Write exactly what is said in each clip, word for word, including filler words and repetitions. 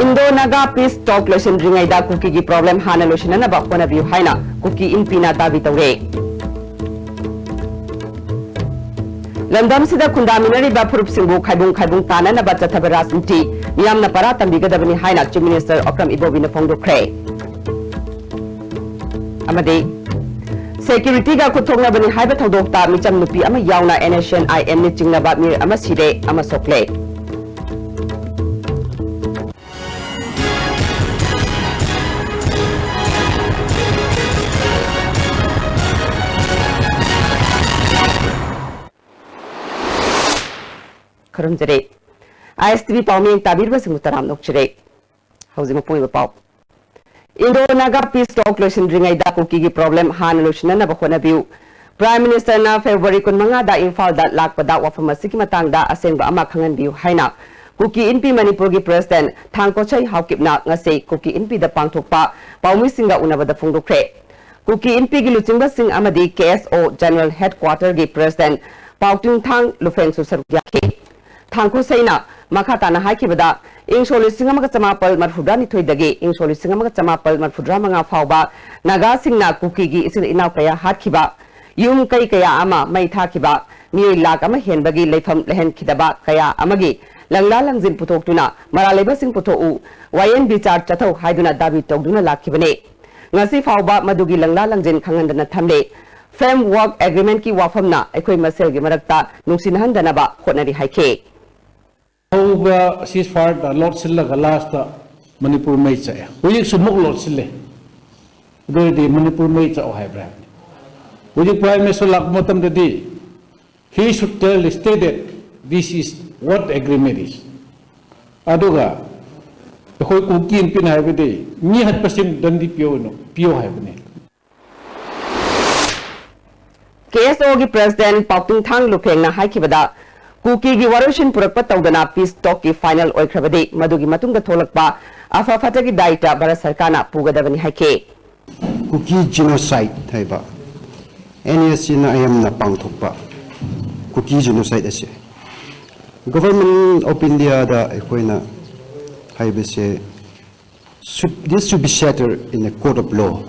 Indo-Naga peace talk ꯂꯣꯏꯁꯤꯟꯗ꯭ꯔꯤꯉꯩꯗ ꯀꯨꯀꯤꯒꯤ problem ꯍꯥꯟꯅ ꯂꯣꯏꯁꯤꯟꯅꯅꯕ ꯍꯣꯠꯅꯕꯤꯌꯨ ꯍꯥꯏꯅ ꯀꯨꯀꯤ ꯏꯟꯄꯤꯅ ꯗꯥꯕꯤ ꯇꯧꯔꯦ꯫ ꯂꯝꯗꯝꯁꯤꯗ ꯈꯨꯟꯗꯥꯃꯤꯟꯅꯔꯤꯕ ꯐꯨꯔꯨꯞꯁꯤꯡꯕꯨ ꯈꯥꯏꯕꯨꯡ ꯈꯥꯏꯕꯨꯡ ꯇꯥꯅꯅꯕ ꯆꯠꯊꯕ ꯔꯥꯖꯅꯤꯇꯤ ꯃꯤꯌꯥꯝꯅ ꯄꯔꯥ ꯇꯝꯕꯤꯒꯗꯕꯅꯤ ꯍꯥꯏꯅ Chief Minister Okram Ibobi ꯅ ꯐꯣꯡꯗꯣꯛꯈ꯭ꯔꯦ꯫ ꯑꯃꯗꯤ security ꯒ ꯈꯨꯠꯊꯣꯛꯅꯕꯅꯤ ꯍꯥꯏꯕ ꯊꯧꯗꯣꯛꯇ ꯃꯤꯆꯝ ꯅꯨꯄꯤ ꯑꯃ ꯌꯥꯎꯅ N S C N I M ꯅ ꯆꯤꯡꯅꯕ ꯃꯤꯑꯣꯏ ꯑꯃ ꯁꯤꯔꯦ, ꯑꯃ ꯁꯣꯛꯂꯦ꯫ ꯈꯨꯔꯨꯝꯖꯔꯤ꯫ I S T V ꯄꯥꯎꯃꯤ ꯇꯥꯕꯤꯔꯤꯕꯁꯤꯡꯕꯨ ꯇꯔꯥꯝꯅ ꯑꯣꯛꯆꯔꯤ꯫ ꯍꯧꯖꯤꯛ ꯃꯄꯨꯡ ꯑꯣꯏꯕ ꯄꯥꯎ꯫ Indo-Naga peace talk ꯂꯣꯏꯁꯤꯟꯗ꯭ꯔꯤꯉꯩꯗ ꯀꯨꯀꯤꯒꯤ problem ꯍꯥꯟꯅ ꯂꯣꯏꯁꯤꯟꯅꯅꯕ ꯍꯣꯠꯅꯕꯤꯌꯨ꯫ Prime Minister ꯅ February ꯀꯨꯟꯃꯉꯥꯗ ꯏꯝꯐꯥꯜꯗ ꯂꯥꯛꯄꯗ ꯋꯥꯐꯝ ꯑꯁꯤꯒꯤ ꯃꯇꯥꯡꯗ ꯑꯁꯦꯡꯕ ꯑꯃ ꯈꯪꯍꯟꯕꯤꯌꯨ ꯍꯥꯏꯅ ꯀꯨꯀꯤ ꯏꯟꯄꯤ ꯃꯅꯤꯄꯨꯔꯒꯤ President ꯊꯥꯡꯀꯣꯠꯁꯩ ꯍꯥꯎꯀꯤꯞꯅ ꯉꯁꯤ ꯀꯨꯀꯤ ꯏꯟꯄꯤꯗ ꯄꯥꯡꯊꯣꯛꯄ ꯄꯥꯎꯃꯤꯁꯤꯡꯒ ꯎꯅꯕꯗ ꯐꯣꯡꯗꯣꯛꯈ꯭ꯔꯦ꯫ ꯀꯨꯀꯤ ꯏꯟꯄꯤꯒꯤ ꯂꯨꯆꯤꯡꯕꯁꯤꯡ ꯑꯃꯗꯤ K S O General Headquarter ꯒꯤ President ꯄꯥꯎꯇꯤꯡꯊꯥꯡ ꯂꯨꯐꯦꯡꯁꯨ ꯁꯔꯨꯛ ꯌꯥꯈꯤ꯫ ꯊꯥꯡꯀꯣꯠꯁꯩꯅ ꯃꯈꯥ ꯇꯥꯅ ꯍꯥꯏꯈꯤꯕꯗ, ꯏꯪ ꯁꯣꯛ ꯂꯤꯁꯤꯡ ꯑꯃꯒ ꯆꯃꯥꯄꯜ ꯃꯔꯐꯨꯇꯔꯥꯅꯤꯊꯣꯏꯗꯒꯤ ꯏꯪ ꯁꯣꯛ ꯂꯤꯁꯤꯡ ꯑꯃꯒ ꯆꯃꯥꯄꯜ ꯃꯔꯐꯨꯇꯔꯥꯃꯉꯥ ꯐꯥꯎꯕ ꯅꯥꯒꯥꯁꯤꯡꯅ ꯀꯨꯀꯤꯒꯤ ꯏꯆꯤꯜ ꯏꯅꯥꯎ ꯀꯌꯥ ꯍꯥꯠꯈꯤꯕ, ꯌꯨꯝ ꯀꯩ ꯀꯌꯥ ꯑꯃ ꯃꯩ ꯊꯥꯈꯤꯕ, ꯃꯤꯑꯣꯏ ꯂꯥꯈ ꯑꯃ ꯍꯦꯟꯕꯒꯤ ꯂꯩꯐꯝ ꯂꯩꯍꯟꯈꯤꯗꯕ ꯀꯌꯥ ꯑꯃꯒꯤ ꯂꯪꯂꯥ ꯂꯪꯖꯤꯟ ꯄꯨꯊꯣꯛꯇꯨꯅ ꯃꯔꯥꯜ ꯂꯩꯕꯁꯤꯡ ꯄꯨꯊꯣꯛꯎ, ꯋꯥꯌꯦꯟ ꯕꯤꯆꯥꯔ ꯆꯠꯊꯧ ꯍꯥꯏꯗꯨꯅ ꯗꯥꯕꯤ ꯇꯧꯗꯨꯅ ꯂꯥꯛꯈꯤꯕꯅꯤ꯫ ꯉꯁꯤ ꯐꯥꯎꯕ ꯃꯗꯨꯒꯤ ꯂꯪꯂꯥ ꯂꯪꯖꯤꯟ ꯈꯪꯍꯟꯗꯅ ꯊꯝꯂꯤ꯫ Framework Agreement ꯀꯤ ꯋꯥꯐꯝꯅ ꯑꯩꯈꯣꯏ ꯃꯁꯦꯜꯒꯤ ꯃꯔꯛꯇ ꯅꯨꯡꯁꯤꯅꯍꯟꯗꯅꯕ ꯍꯣꯠꯅꯔꯤ ꯍꯥꯏꯈꯤ꯫ ꯍꯧꯕ ceasefire ꯗ ꯂꯣꯠꯁꯤꯜꯂꯒ last ꯇ ꯃꯅꯤꯄꯨꯔ ꯃꯩ ꯆꯥꯛꯑꯦ꯫ ꯍꯧꯖꯤꯛꯁꯨ ꯑꯃꯨꯛ ꯂꯣꯠꯁꯤꯜꯂꯦ꯫ ꯑꯗꯨ ꯑꯣꯏꯔꯗꯤ ꯃꯅꯤꯄꯨꯔ ꯃꯩ ꯆꯥꯛꯑꯣ ꯍꯥꯏꯕ꯭ꯔꯥ ꯍꯥꯏꯕꯅꯤ꯫ ꯍꯧꯖꯤꯛ Prime Minister ꯂꯥꯛꯄ ꯃꯇꯝꯗꯗꯤ he should tell, state that this is what agreement is. ꯑꯗꯨꯒ ꯑꯩꯈꯣꯏ ꯀꯨꯀꯤ ꯏꯟꯄꯤꯅ ꯍꯥꯏꯕꯗꯤ ꯃꯤ ꯍꯥꯠꯄꯁꯤꯡ ꯗꯟꯗꯤ ꯄꯤꯌꯣ, ꯄꯤꯌꯣ ꯍꯥꯏꯕꯅꯤ꯫ K S O ꯒꯤ President ꯄꯥꯎꯇꯤꯡꯊꯥꯡ ꯂꯨꯐꯦꯡꯅ ꯍꯥꯏꯈꯤꯕꯗ, ꯀꯨꯀꯤꯒꯤ ꯋꯥꯔꯣꯏꯁꯤꯟ ꯄꯨꯔꯛꯄ ꯇꯧꯗꯅ peace talk ꯀꯤ final ꯑꯣꯏꯈ꯭ꯔꯕꯗꯤ ꯃꯗꯨꯒꯤ ꯃꯇꯨꯡꯗ ꯊꯣꯛꯂꯛꯄ ꯑꯐ ꯐꯠꯇꯒꯤ ꯗꯥꯏꯇ ꯚꯥꯔꯠ ꯁꯔꯀꯥꯔꯅ ꯄꯨꯒꯗꯕꯅꯤ ꯍꯥꯏꯈꯤ꯫ ꯀꯨꯀꯤ genocide ꯍꯥꯏꯕ N S C N I M ꯅ ꯄꯥꯡꯊꯣꯛꯄ ꯀꯨꯀꯤ genocide ꯑꯁꯦ Government of India ꯗ ꯑꯩꯈꯣꯏꯅ ꯍꯥꯏꯕꯁꯦ, should, this should be settled in a court of law,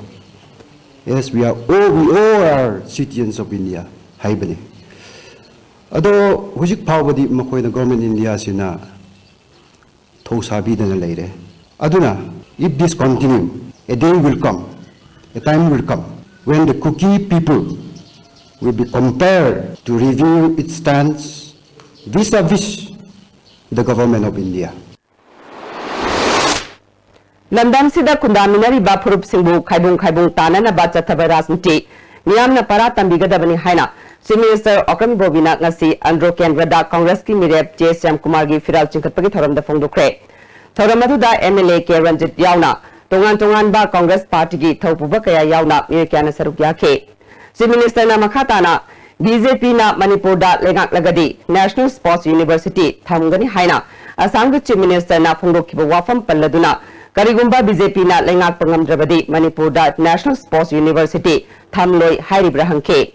as we are all, we all are citizens of India ꯍꯥꯏꯕꯅꯤ꯫ ꯑꯗꯣ ꯍꯧꯖꯤꯛ ꯐꯥꯎꯕꯗꯤ ꯃꯈꯣꯏꯅ, ꯒꯣꯔꯃꯦꯟ ꯏꯟꯗꯤꯌꯥꯁꯤꯅ ꯊꯧꯁꯥꯕꯤꯗꯅ ꯂꯩꯔꯦ꯫ ꯑꯗꯨꯅ, if this continue, a day will come, a time will come when the Kuki people will be compelled to review its stance vis-a-vis the government of India. ꯂꯝꯗꯝꯁꯤꯗ ꯈꯨꯟꯗꯥꯃꯤꯟꯅꯔꯤꯕ ꯐꯨꯔꯨꯞꯁꯤꯡꯕꯨ ꯈꯥꯏꯕꯨꯡ ꯈꯥꯏꯕꯨꯡ ꯇꯥꯅꯅꯕ ꯆꯠꯊꯕ ꯔꯥꯖꯅꯤꯇꯤ ꯃꯤꯌꯥꯝꯅ ꯄꯔꯥ ꯇꯝꯕꯤꯒꯗꯕꯅꯤ ꯍꯥꯏꯅ Chief Minister Okram Ibobiꯅ ꯉꯁꯤ ꯑꯟꯗ꯭ꯔꯣ ꯀꯦꯟꯗ꯭ꯔꯗ ꯀꯪꯒ꯭ꯔꯦꯁꯀꯤ ꯃꯤꯔꯦꯞ ꯖꯦ ꯁ꯭ꯌꯥꯝꯀꯨꯃꯥꯔꯒꯤ ꯐꯤꯔꯥꯜ ꯆꯤꯡꯈꯠꯄꯒꯤ ꯊꯧꯔꯝꯗ ꯐꯣꯡꯗꯣꯛꯈ꯭ꯔꯦ꯫ ꯊꯧꯔꯝ ꯑꯗꯨꯗ MLA ꯀꯦ ꯔꯟꯖꯤꯠ ꯌꯥꯎꯅ ꯇꯣꯉꯥꯟ ꯇꯣꯉꯥꯟꯕ ꯀꯪꯒ꯭ꯔꯦꯁ ꯄꯥꯔꯇꯤꯒꯤ ꯊꯧꯄꯨꯕ ꯀꯌꯥ ꯌꯥꯎꯅ ꯃꯤꯑꯣꯏ ꯀꯌꯥꯅ ꯁꯔꯨꯛ ꯌꯥꯈꯤ꯫ Chief Ministerꯅ ꯃꯈꯥ ꯇꯥꯅ BJPꯅ ꯃꯅꯤꯄꯨꯔꯗ ꯂꯩꯉꯥꯛꯂꯒꯗꯤ National Sports University ꯊꯝꯒꯅꯤ ꯍꯥꯏꯅ ꯑꯁꯥꯝꯒꯤ Chief Ministerꯅ ꯐꯣꯡꯗꯣꯛꯈꯤꯕ ꯋꯥꯐꯝ ꯄꯜꯂꯗꯨꯅ, ꯀꯔꯤꯒꯨꯝꯕ BJPꯅ ꯂꯩꯉꯥꯛꯄ ꯉꯝꯗ꯭ꯔꯕꯗꯤ ꯃꯅꯤꯄꯨꯔꯗ National Sports University ꯊꯝꯂꯣꯏ ꯍꯥꯏꯔꯤꯕ꯭ꯔꯥ ꯍꯪꯈꯤ꯫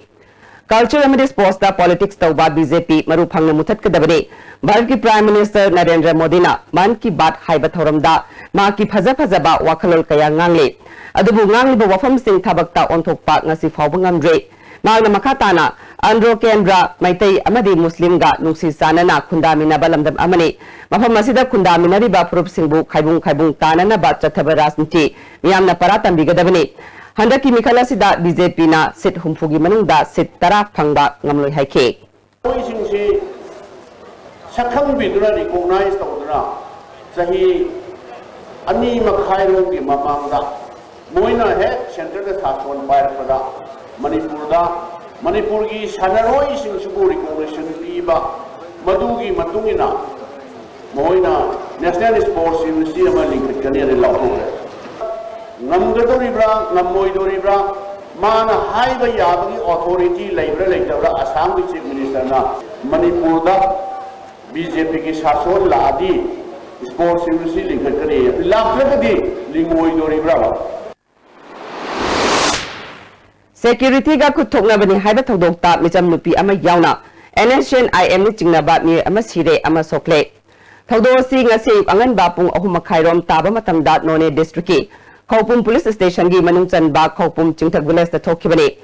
Culture ꯑꯃꯗꯤ sportsꯇ politics ꯇꯧꯕ BJP ꯃꯔꯨ ꯐꯪꯅ ꯃꯨꯊꯠꯀꯗꯕꯅꯤ꯫ ꯚꯥꯔꯠꯀꯤ Prime Minister ꯅꯔꯦꯟꯗ꯭ꯔ ꯃꯣꯗꯤꯅ ꯃꯟ ꯀꯤ ꯕꯥꯠ ꯍꯥꯏꯕ ꯊꯧꯔꯝꯗ ꯃꯍꯥꯛꯀꯤ ꯐꯖ ꯐꯖꯕ ꯋꯥꯈꯜꯂꯣꯟ ꯀꯌꯥ ꯉꯥꯡꯂꯤ꯫ ꯑꯗꯨꯕꯨ ꯉꯥꯡꯂꯤꯕ ꯋꯥꯐꯝꯁꯤꯡ ꯊꯕꯛꯇ ꯑꯣꯟꯊꯣꯛꯄ ꯉꯁꯤ ꯐꯥꯎꯕ ꯉꯝꯗ꯭ꯔꯤ꯫ ꯃꯍꯥꯛꯅ ꯃꯈꯥ ꯇꯥꯅ, ꯑꯟꯗ꯭ꯔꯣ ꯀꯦꯟꯗ꯭ꯔ ꯃꯩꯇꯩ ꯑꯃꯗꯤ ꯃꯨꯁꯂꯤꯝꯒ ꯅꯨꯡꯁꯤ ꯆꯥꯟꯅꯅ ꯈꯨꯟꯗꯥꯃꯤꯟꯅꯕ ꯂꯝꯗꯝ ꯑꯃꯅꯤ꯫ ꯃꯐꯝ ꯑꯁꯤꯗ ꯈꯨꯟꯗꯥꯃꯤꯟꯅꯔꯤꯕ ꯐꯨꯔꯨꯞꯁꯤꯡꯕꯨ ꯈꯥꯏꯕꯨꯡ ꯈꯥꯏꯕꯨꯡ ꯇꯥꯅꯅꯕ ꯆꯠꯊꯕ ꯔꯥꯖꯅꯤꯇꯤ ꯃꯤꯌꯥꯝꯅ ꯄꯔꯥ ꯇꯝꯕꯤꯒꯗꯕꯅꯤ꯫ ꯍꯟꯗꯛꯀꯤ ꯃꯤꯈꯜ ꯑꯁꯤꯗ BJPꯅ seat ꯍꯨꯝꯐꯨꯒꯤ ꯃꯅꯨꯡꯗ seat ꯇꯔꯥ ꯐꯪꯕ ꯉꯝꯂꯣꯏ ꯍꯥꯏꯈꯤ꯫ ꯃꯈꯣꯏꯁꯤꯡꯁꯤ ꯁꯛꯈꯪꯕꯤꯗꯨꯅ, recognize ꯇꯧꯗꯨꯅ, ꯆꯍꯤ ꯑꯅꯤ ꯃꯈꯥꯏꯔꯣꯝꯒꯤ ꯃꯃꯥꯡꯗ ꯃꯣꯏꯅ ꯍꯦꯛ centreꯗ ꯁꯥꯁꯣꯟ ꯄꯥꯏꯔꯛꯄꯗ ꯃꯅꯤꯄꯨꯔꯗ ꯃꯅꯤꯄꯨꯔꯒꯤ ꯁꯥꯟꯅꯔꯣꯏꯁꯤꯡꯁꯤꯕꯨ recognition ꯄꯤꯕ, ꯃꯗꯨꯒꯤ ꯃꯇꯨꯡ ꯏꯟꯅ ꯃꯈꯣꯏꯅ National Sports University ꯑꯃ ꯂꯤꯡꯈꯠꯀꯅꯤ ꯍꯥꯏꯅ ꯂꯥꯎꯊꯣꯛꯈ꯭ꯔꯦ꯫ ꯉꯝꯒꯗꯧꯔꯤꯕ꯭ꯔꯥ, ꯉꯝꯃꯣꯏꯗꯧꯔꯤꯕ꯭ꯔꯥ, ꯃꯥꯅ ꯍꯥꯏꯕ ꯌꯥꯕꯒꯤ authority ꯂꯩꯕ꯭ꯔꯥ ꯂꯩꯇꯕ꯭ꯔꯥ, ꯑꯁꯥꯝꯒꯤ Chief Ministerꯅ ꯃꯅꯤꯄꯨꯔꯗ BJPꯒꯤ ꯁꯥꯁꯣꯟ ꯂꯥꯛꯑꯗꯤ Sports University ꯂꯤꯡꯈꯠꯀꯅꯤ, ꯂꯥꯛꯇ꯭ꯔꯒꯗꯤ ꯂꯤꯡꯉꯣꯏꯗꯧꯔꯤꯕ꯭ꯔꯥ? Securityꯒ ꯈꯨꯠ ꯊꯣꯛꯅꯕꯅꯤ ꯍꯥꯏꯕ ꯊꯧꯗꯣꯛꯇ ꯃꯤꯆꯝ ꯅꯨꯄꯤ ꯑꯃ ꯌꯥꯎꯅ NSCN-IMꯅ ꯆꯤꯡꯅꯕ ꯃꯤꯑꯣꯏ ꯑꯃ ꯁꯤꯔꯦ, ꯑꯃ ꯁꯣꯛꯂꯦ꯫ ꯊꯧꯗꯣꯛ ꯑꯁꯤ ꯉꯁꯤ ꯑꯌꯨꯛ ꯑꯉꯟꯕ ꯄꯨꯡ ꯑꯍꯨꯝ ꯃꯈꯥꯏꯔꯣꯝ ꯇꯥꯕ ꯃꯇꯝꯗ ꯅꯣꯅꯦ district ꯀꯤ ꯈꯧꯄꯨꯝ police station ꯒꯤ ꯃꯅꯨꯡ ꯆꯟꯕ ꯈꯧꯄꯨꯝ ꯆꯤꯡꯊꯛ village ꯇ ꯊꯣꯛꯈꯤꯕꯅꯤ꯫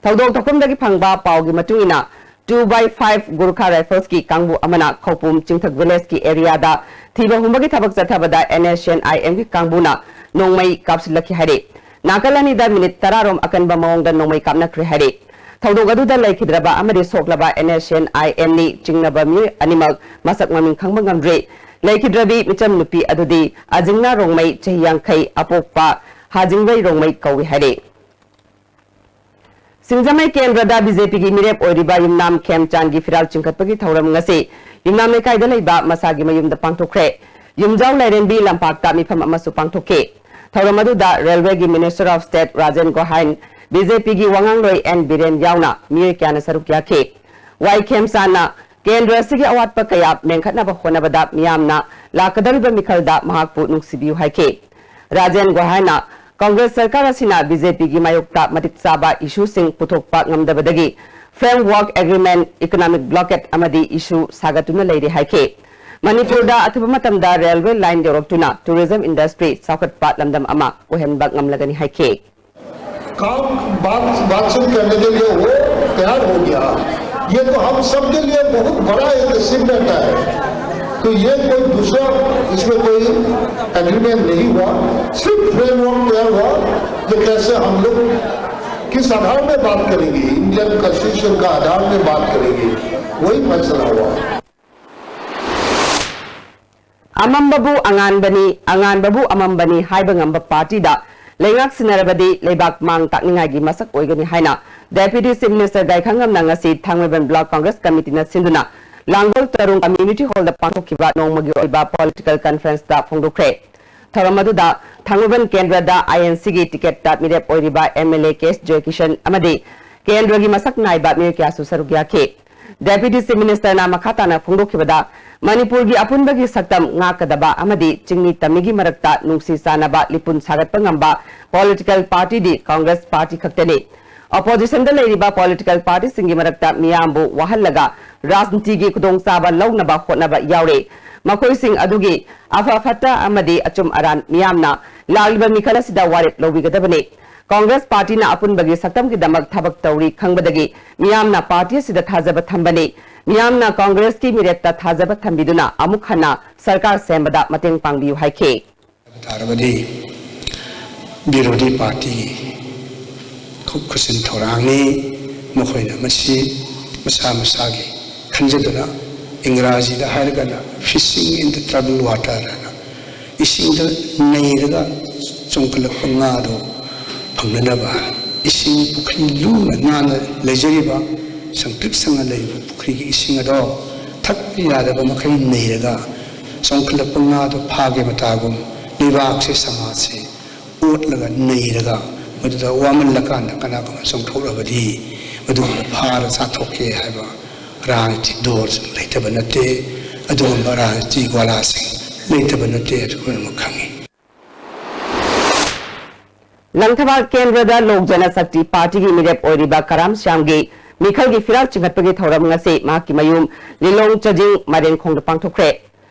ꯊꯧꯗꯣꯛ ꯊꯣꯛꯐꯝꯗꯒꯤ ꯐꯪꯕ ꯄꯥꯎꯒꯤ ꯃꯇꯨꯡ ꯏꯟꯅ, two by five Gorkha Rifles ꯀꯤ ꯀꯥꯡꯕꯨ ꯑꯃꯅ ꯈꯧꯄꯨꯝ ꯆꯤꯡꯊꯛ village ꯀꯤ area ꯗ ꯊꯤꯕ ꯍꯨꯝꯕꯒꯤ ꯊꯕꯛ ꯆꯠꯊꯕꯗ N S C N I M ꯒꯤ ꯀꯥꯡꯕꯨꯅ ꯅꯣꯡꯃꯩ ꯀꯥꯞꯁꯤꯜꯂꯛꯈꯤ ꯍꯥꯏꯔꯤ꯫ ꯅꯥꯀꯜ ꯑꯅꯤꯗ minute ꯇꯔꯥ ꯔꯣꯝ ꯑꯀꯟꯕ ꯃꯑꯣꯡꯗ ꯅꯣꯡꯃꯩ ꯀꯥꯞꯅꯈ꯭ꯔꯦ ꯍꯥꯏꯔꯤ꯫ ꯊꯧꯗꯣꯛ ꯑꯗꯨꯗ ꯂꯩꯈꯤꯗ꯭ꯔꯕ ꯑꯃꯗꯤ ꯁꯣꯛꯂꯕ N S C N I M ꯅꯤ ꯆꯤꯡꯅꯕ ꯃꯤꯑꯣꯏ ꯑꯅꯤꯃꯛ ꯃꯁꯛ ꯃꯃꯤꯡ ꯈꯪꯕ ꯉꯝꯗ꯭ꯔꯤ꯫ ꯂꯩꯈꯤꯗ꯭ꯔꯕꯤ ꯃꯤꯆꯝ ꯅꯨꯄꯤ ꯑꯗꯨꯗꯤ ꯑꯖꯤꯡꯅꯥ ꯔꯣꯡꯃꯩ, ꯆꯍꯤ ꯌꯥꯡꯈꯩ, ꯑꯄꯣꯛꯄ ꯍꯥꯖꯤꯡꯕꯩ ꯔꯣꯡꯃꯩ ꯀꯧꯏ ꯍꯥꯏꯔꯤ꯫ ꯁꯤꯡꯖꯃꯩ ꯀꯦꯟꯗ꯭ꯔꯗ B J P ꯒꯤ ꯃꯤꯔꯦꯞ ꯑꯣꯏꯔꯤꯕ ꯌꯨꯝꯅꯥꯝ ꯈꯦꯝꯆꯥꯟꯒꯤ ꯐꯤꯔꯥꯜ ꯆꯤꯡꯈꯠꯄꯒꯤ ꯊꯧꯔꯝ ꯉꯁꯤ ꯌꯨꯝꯅꯥꯝ ꯂꯩꯀꯥꯏꯗ ꯂꯩꯕ ꯃꯁꯥꯒꯤ ꯃꯌꯨꯝꯗ ꯄꯥꯡꯊꯣꯛꯈ꯭ꯔꯦ꯫ ꯌꯨꯝꯖꯥꯎ ꯂꯥꯏꯔꯦꯝꯕꯤ ꯂꯝꯄꯥꯛꯇ ꯃꯤꯐꯝ ꯑꯃꯁꯨ ꯄꯥꯡꯊꯣꯛꯈꯤ꯫ ꯊꯧꯔꯝ ꯑꯗꯨꯗ railway ꯒꯤ Minister of State Rajen ꯒꯣꯍꯥꯏꯟ, B J P ꯒꯤ ꯋꯥꯉꯥꯡꯂꯣꯏ ꯑꯦꯟ ꯕꯤꯔꯦꯟ ꯌꯥꯎꯅ ꯃꯤꯑꯣꯏ ꯀꯌꯥꯅ ꯁꯔꯨꯛ ꯌꯥꯈꯤ꯫ ꯋꯥꯏ ꯈꯦꯝꯆꯥꯟꯅ ꯀꯦꯟꯗ꯭ꯔ ꯑꯁꯤꯒꯤ ꯑꯋꯥꯠꯄ ꯀꯌꯥ ꯃꯦꯟꯈꯠꯅꯕ ꯍꯣꯠꯅꯕꯗ ꯃꯤꯌꯥꯝꯅ ꯂꯥꯛꯀꯗꯧꯔꯤꯕ ꯃꯤꯈꯜꯗ ꯃꯍꯥꯛꯄꯨ ꯅꯨꯡꯁꯤꯕꯤꯌꯨ ꯍꯥꯏꯈꯤ꯫ ꯔꯥꯖꯦꯟ ꯒꯣꯍꯥꯏꯅ ꯀꯪꯒ꯭ꯔꯦꯁ ꯁꯔꯀꯥꯔ ꯑꯁꯤꯅ B J P ꯒꯤ ꯃꯥꯌꯣꯛꯇ ꯃꯇꯤꯛ ꯆꯥꯕ issue ꯁꯤꯡ ꯄꯨꯊꯣꯛꯄ ꯉꯝꯗꯕꯗꯒꯤ framework agreement, economic blockade ꯑꯃꯗꯤ issue ꯁꯥꯒꯠꯇꯨꯅ ꯂꯩꯔꯦ ꯍꯥꯏꯈꯤ꯫ ꯃꯅꯤꯄꯨꯔꯗ ꯑꯊꯨꯕ ꯃꯇꯝꯗ railway line ꯌꯧꯔꯛꯇꯨꯅ tourism industry ꯆꯥꯎꯈꯠꯄ ꯂꯝꯗꯝ ꯑꯃ ꯑꯣꯏꯍꯟꯕ ꯉꯝꯂꯒꯅꯤ ꯍꯥꯏꯈꯤ꯫ काम बात बातचीत करने के लिए वो तैयार हो गया। ये तो हम सबके लिए बहुत बड़ा एक achievement है। तो ये कोई दूसरा, इसमें कोई एग्रीमेंट नहीं हुआ, सिर्फ फ्रेमवर्क तैयार हुआ कि कैसे हम लोग किस आधार में बात करेंगे, इंडियन कॉन्स्टिट्यूशन का आधार में बात करेंगे, वही फैसला हुआ। ꯑꯃꯝꯕꯕꯨ ꯑꯉꯥꯟꯕꯅꯤ, ꯑꯉꯥꯟꯕꯕꯨ ꯑꯃꯝꯕꯅꯤ ꯍꯥꯏꯕ ꯉꯝꯕ party ꯗ ꯂꯩꯉꯥꯛ ꯁꯤꯟꯅꯔꯕꯗꯤ ꯂꯩꯕꯥꯛ ꯃꯥꯡ ꯇꯥꯛꯅꯤꯡꯉꯥꯏꯒꯤ ꯃꯁꯛ ꯑꯣꯏꯒꯅꯤ ꯍꯥꯏꯅ Deputy Chief Minister ꯒꯥꯏꯈꯪꯉꯝꯅ ꯉꯁꯤ ꯊꯥꯡꯃꯩꯕꯟ Block Congress Committee ꯅ ꯁꯤꯟꯗꯨꯅ ꯂꯥꯡꯒꯣꯜ ꯇꯔꯨꯡ Community Hall ꯗ ꯄꯥꯡꯊꯣꯛꯈꯤꯕ ꯅꯣꯡꯃꯒꯤ ꯑꯣꯏꯕ political conference ꯇ ꯐꯣꯡꯗꯣꯛꯈ꯭ꯔꯦ꯫ ꯊꯧꯔꯝ ꯑꯗꯨꯗ ꯊꯥꯡꯃꯩꯕꯟ ꯀꯦꯟꯗ꯭ꯔꯗ I N C ꯒꯤ ticket ꯇ ꯃꯤꯔꯦꯞ ꯑꯣꯏꯔꯤꯕ M L A ꯀꯦ ꯑꯦꯁ ꯖꯣꯏꯀꯤꯁꯟ ꯑꯃꯗꯤ ꯀꯦꯟꯗ꯭ꯔꯒꯤ ꯃꯁꯛ ꯅꯥꯏꯕ ꯃꯤꯑꯣꯏ ꯀꯌꯥꯁꯨ ꯁꯔꯨꯛ ꯌꯥꯈꯤ꯫ Deputy Chief Minister ꯅ ꯃꯈꯥ ꯇꯥꯅ ꯐꯣꯡꯗꯣꯛꯈꯤꯕꯗ, ꯃꯅꯤꯄꯨꯔꯒꯤ ꯑꯄꯨꯟꯕꯒꯤ ꯁꯛꯇꯝ ꯉꯥꯛꯀꯗꯕ ꯑꯃꯗꯤ ꯆꯤꯡꯃꯤ ꯇꯝꯃꯤꯒꯤ ꯃꯔꯛꯇ ꯅꯨꯡꯁꯤ ꯆꯥꯟꯅꯕ ꯂꯤꯄꯨꯟ ꯁꯥꯒꯠꯄ ꯉꯝꯕ political party ꯗꯤ Congress party ꯈꯛꯇꯅꯤ꯫ Opposition ꯗ ꯂꯩꯔꯤꯕ political party ꯁꯤꯡꯒꯤ ꯃꯔꯛꯇ ꯃꯤꯌꯥꯝꯕꯨ ꯋꯥꯍꯜꯂꯒ ꯔꯥꯖꯅꯤꯇꯤꯒꯤ ꯈꯨꯗꯣꯡꯆꯥꯕ ꯂꯧꯅꯕ ꯍꯣꯠꯅꯕ ꯌꯥꯎꯔꯦ꯫ ꯃꯈꯣꯏꯁꯤꯡ ꯑꯗꯨꯒꯤ ꯑꯐ ꯐꯠꯇ ꯑꯃꯗꯤ ꯑꯆꯨꯝ ꯑꯔꯥꯟ ꯃꯤꯌꯥꯝꯅ ꯂꯥꯛꯂꯤꯕ ꯃꯤꯈꯜ ꯑꯁꯤꯗ ꯋꯥꯔꯦꯞ ꯂꯧꯕꯤꯒꯗꯕꯅꯤ꯫ ꯀꯣꯡꯒ꯭ꯔꯦꯁ ꯄꯥꯔꯇꯤꯅ ꯑꯄꯨꯟꯕꯒꯤ ꯁꯛꯇꯝꯒꯤꯗꯃꯛ ꯊꯕꯛ ꯇꯧꯔꯤ ꯈꯪꯕꯗꯒꯤ ꯃꯤꯌꯥꯝꯅ ꯄꯥꯔꯇꯤ ꯑꯁꯤꯗ ꯊꯥꯖꯕ ꯊꯝꯕꯅꯤ꯫ ꯃꯤꯌꯥꯝꯅ ꯀꯣꯡꯒ꯭ꯔꯦꯁꯀꯤ ꯃꯤꯔꯦꯞꯇ ꯊꯥꯖꯕ ꯊꯝꯕꯤꯗꯨꯅ ꯑꯃꯨꯛ ꯍꯟꯅ ꯁꯔꯀꯥꯔ ꯁꯦꯝꯕꯗ ꯃꯇꯦꯡ ꯄꯥꯡꯕꯤꯌꯨ ꯍꯥꯏꯈꯤ꯫ ꯇꯥꯔꯕꯗꯤ ꯕꯤꯔꯣꯙꯤ ꯄꯥꯔꯇꯤꯒꯤ ꯈꯨꯠ ꯈꯨꯠꯁꯤꯟ ꯊꯧꯔꯥꯡꯅꯤ꯫ ꯃꯈꯣꯏꯅ ꯃꯁꯤ ꯃꯁꯥ ꯃꯁꯥꯒꯤ ꯈꯟꯖꯗꯨꯅ, ꯏꯪꯒ꯭ꯔꯥꯖꯤꯗ ꯍꯥꯏꯔꯒꯅ fishing in the troubled water ꯍꯥꯏꯅ, ꯏꯁꯤꯡꯗ ꯅꯩꯔꯒ ꯆꯣꯡꯈꯠꯂꯛꯄ ꯉꯥꯗꯣ ꯐꯪꯅꯅꯕ, ꯏꯁꯤꯡ ꯄꯨꯈ꯭ꯔꯤ ꯂꯨꯅ ꯅꯥꯟꯅ ꯂꯩꯖꯔꯤꯕ, ꯁꯪꯇ꯭ꯔꯤꯛ ꯁꯪꯅ ꯂꯩꯔꯤꯕ ꯄꯨꯈ꯭ꯔꯤꯒꯤ ꯏꯁꯤꯡ ꯑꯗꯣ ꯊꯛꯄ ꯌꯥꯗꯕ ꯃꯈꯩ ꯅꯩꯔꯒ ꯆꯣꯡꯈꯠꯂꯛꯄ ꯉꯥꯗꯣ ꯐꯥꯒꯦ ꯃꯇꯥꯒꯨꯝ, ꯂꯩꯕꯥꯛꯁꯦ, ꯁꯃꯥꯖꯁꯦ ꯑꯣꯠꯂꯒ ꯅꯩꯔꯒ, ꯃꯗꯨꯗ ꯋꯥꯃꯜꯂꯀꯥꯟꯗ ꯀꯅꯥꯒꯨꯝꯕ ꯆꯣꯡꯊꯣꯛꯂꯕꯗꯤ ꯃꯗꯨꯒꯨꯝꯕ ꯐꯥꯔ ꯆꯥꯊꯣꯛꯀꯦ ꯍꯥꯏꯕ ꯔꯥꯖꯅꯤꯇꯤ ꯗꯣꯔꯁꯨ ꯂꯩꯇꯕ ꯅꯠꯇꯦ꯫ ꯑꯗꯨꯒꯨꯝꯕ ꯔꯥꯖꯅꯤꯇꯤ ꯒ꯭ꯋꯥꯂꯥꯁꯤꯡ ꯂꯩꯇꯕ ꯅꯠꯇꯦ ꯍꯥꯏꯕꯁꯨ ꯄꯨꯝꯅꯃꯛ ꯈꯪꯉꯤ꯫ ꯂꯪꯊꯕꯥꯜ ꯀꯦꯟꯗ꯭ꯔꯗ ꯂꯣꯛ ꯖꯅ ꯁꯛꯇꯤ ꯄꯥꯔꯇꯤꯒꯤ ꯃꯤꯔꯦꯞ ꯑꯣꯏꯔꯤꯕ ꯀꯔꯥꯝ ꯁ꯭ꯌꯥꯝꯒꯤ ꯃꯤꯈꯜꯒꯤ ꯐꯤꯔꯥꯜ ꯆꯤꯡꯈꯠꯄꯒꯤ ꯊꯧꯔꯝ ꯉꯁꯤ ꯃꯍꯥꯛꯀꯤ ꯃꯌꯨꯝ ꯂꯤꯂꯣꯡ ꯆꯖꯤꯡ ꯃꯔꯦꯟꯈꯣꯡꯗ ꯄꯥꯡꯊꯣꯛꯈ꯭ꯔꯦ꯫